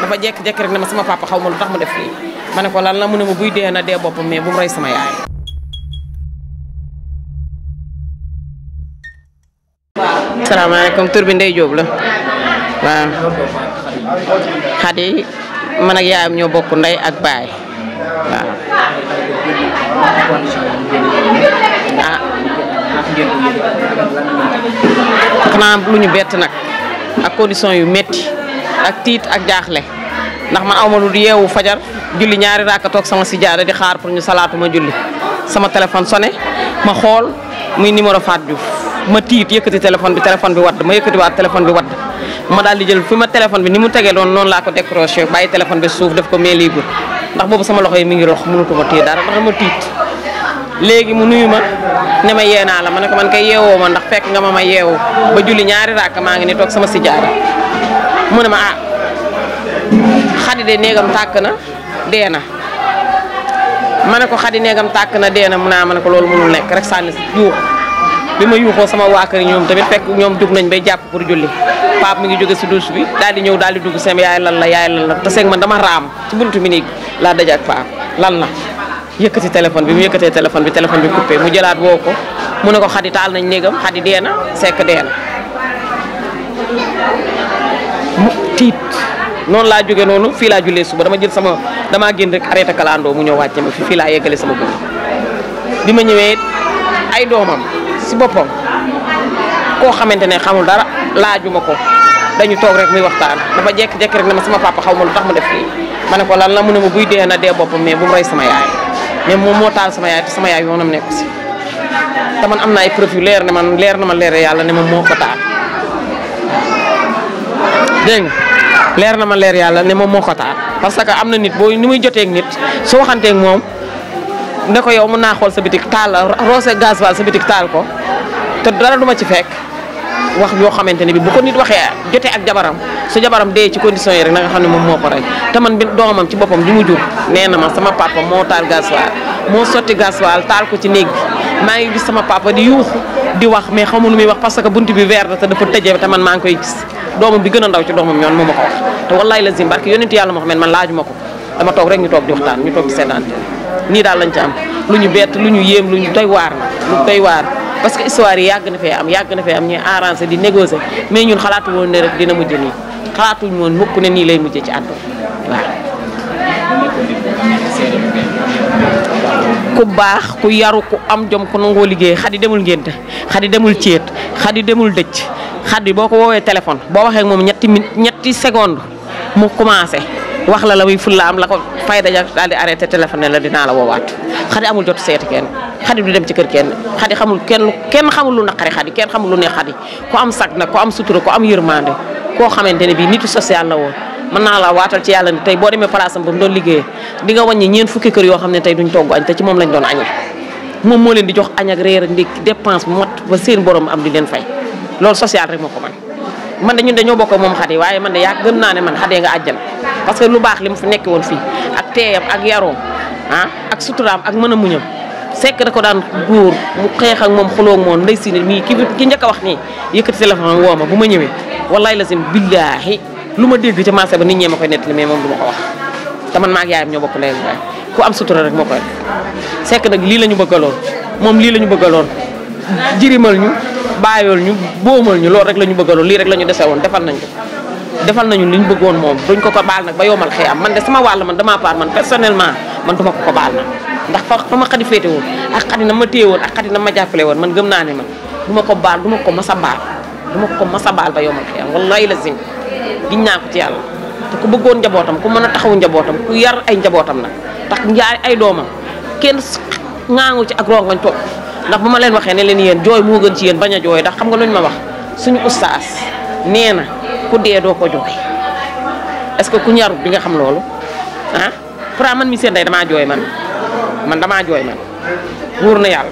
dafa jekk-jekk rek ne ma sama papa xaw ma lu tax mu def lii ma ne ko lan la mu ne ma buy dee na dee boppam mais bu mu rey sama yaay. salaamaaleykum tur bi Ndeye Diop la waaw Khady man ak yaayam ñoo bokk ndey ak baay waaw. ah xanaa lu ñu bett nag ak condition yu metti ak tiit ak jaaxle ndax man awma lu yeewu fajar julli ñaari raaka toog sama sijaada di xaar pour ñu salaatu ma julli sama téléphone sonné ma xool muy numéro Fatou Diouf ma tiit yëkkati téléphone bi wadd ma yëkkati waat téléphone bi wadd ma daal di jël fi ma téléphone bi ni mu tegee doon noonu laa ko décroché bàyyi téléphone bi suuf def ko mais libre ndax boobu sama loxo yi mi ngi rox mënutuma téye dara ndax ma tiit léegi mu nuyu ma ne ma yee naa la ma ne ko man kay yeewoo ma ndax fekk nga ma yeewu ba julli ñaari raaka maa ngi ni toog sama sijaada mu ne ma ah Khady de néegam tàkk na dee na ma ne ko Khady néegam tàkk na dee na mu naa ma ne ko loolu mënul nekk rek sànni yuux bi ma yuuxoo sama waa kër ñoom tamit fekk ñoom dugg nañ bay jàpp pour julli Pape mi ngi jóge si douche bi daal di ñëw daal di dugg sama yaay lan la te seeg man dama raam ci buntu bi néeg laa daje ak Pape lan la yëkkati téléphone bi mu yëkkatee téléphone bi coupé mu jëlaat woo ko mu ne ko Khady taal nañ néegam Khady dee na sekk dee na mu tiit noonu laa jóge noonu fii laa jullee suba damaa génn rek arrêté kalandoo mu ñëw wàcce ma fii laa yeggale sama guddi bi ma ñëwee ay doomam si boppam koo xamante ne xamul dara laajuma ko dañu toog rek muy waxtaan dafa jekk-jekk rek ne ma sama papa xaw ma lu tax mu def lii ma ne ko lan la mu ne ma buy dee na dee boppam mais bu mu rey sama yaay mais moom moo taal sama yaay te sama yaay yoonam nekku si te man am na ay preuve yu leer na ma leer yàlla ne moom moo ko taal dégg nga leer na ma leer yàlla ne moom moo ko taal parce que am na nit boo ni muy joteeg nit soo waxanteeg moom ne ko yow mën naa xool sa bitik taal roose gasoil sa bitik taal ko te dara duma ci fekk wax yoo xamante ne bi bu ko nit waxee jotee ak jabaram su jabaram dee ci condition yi rek na nga xam ne moom moo ko rey te man bi doomam ci boppam bi mu jur nee na ma sama papa moo taal gasoil moo sotti gasoil taal ko ci néeg bi maa ngi gis sama papa di yuuxu di wax mais xamul lu muy wax parce que bunt bi weer na te dafa tëjee te man maa ngi koy gis doomam bi gën a ndaw ci doomam ñoon moo ma ko wax te wallaay la zim barke yonent yàlla moo xam ne man laaju ma ko dama toog rek ñu toog di waxtaan ñu toog di seddante nii daal lañ ci am lu ñu bett lu ñu yéem lu ñu doy waar na lu doy waar parce que histoire yi yàgg na fee am ñuy arrangé di négocier mais ñun xalaatu woon ne rek dina mujj nii xalaatuñ woon mukk ne nii lay mujjee ci àdduna waaw. ku baax ku yaru ku am jom ku nangoo liggéey Khady demul ngénte Khady demul céet Khady demul dëcc Khady boo ko woowee téléphone boo waxee ak moom ñetti seconde mu commencé wax la muy fulla am la ko fayda ja daal di arrêté téléphone ne la dinaa la woowaat Khady amul jot seeti kenn Khady du dem ci kër kenn Khady xamul kenn xamul lu naqari Khady kenn xamul lu ne Khady ku am sag nag ku am sutura ku am yërmande koo xamante ne bii nitu social la woon mën naa la waatal ci yàlla ne tey boo demee place am ba mu doon liggéeyee di nga wàññi ñeent fukki kër yoo xam ne tey duñ togg añ te ci moom lañ doon añee moom moo leen di jox añ ak reer ak ndékki dépense bu mat ba seen borom am di leen fay loolu social rek moo ko man de ñun dañoo bokk moom Khady waaye man de yaa gëm naa ne man Khady nga àjjan parce que lu baax li mu fi nekk woon fii ak teeyam ak yaroom ak suturaam ak mën a muñam sekk da ko daan góor mu xeex ak moom xuloo ak moom ndey si ne mii ki njëkk a wax nii yëkkati téléphone woo ma bu ma ñëwee wallaay la sim billaahi lu ma dégg ca marché ba nit ñee ma koy nettali mais moom du ma ko wax te man maag yaayam ñoo bokk leen waaye ku am sutura rek moo koy sekk nag lii la ñu bëggaloon moom lii la ñu bëggaloon jirimal ñu bàyyool ñu boomal ñu loolu rek la ñu bëggaloon lii rek la ñu dese woon defal nañu li ñu bëggoon moom duñ ko baal nag ba yomal xëy am man de sama wàll man dama part man personnellement man duma ko baal nag ndax fa ma Khady féete woon ak Khady na ma téye woon ak Khady na ma jàppale woon man gëm naa ne man duma ko baal duma ko masa baal ba yomal xëy am wallahi la zim giñ naa ko ci yàlla te ku bëggoon njabootam ku mën a taxawu njabootam ku yar ay njabootam nag tax njaay ay doomam kenn ŋaangu ci ak rongañ toog ndax bu ma leen waxee ne leen yéen jooy moo gën ci yéen bañ a jooy ndax xam nga luñ ma wax suñu ustaas nee na ku dee doo ko jooy est-ce que ku ñarut di nga xam loolu pourtant man mi seen day damaa jooy man damaa jooy man wóor na yàlla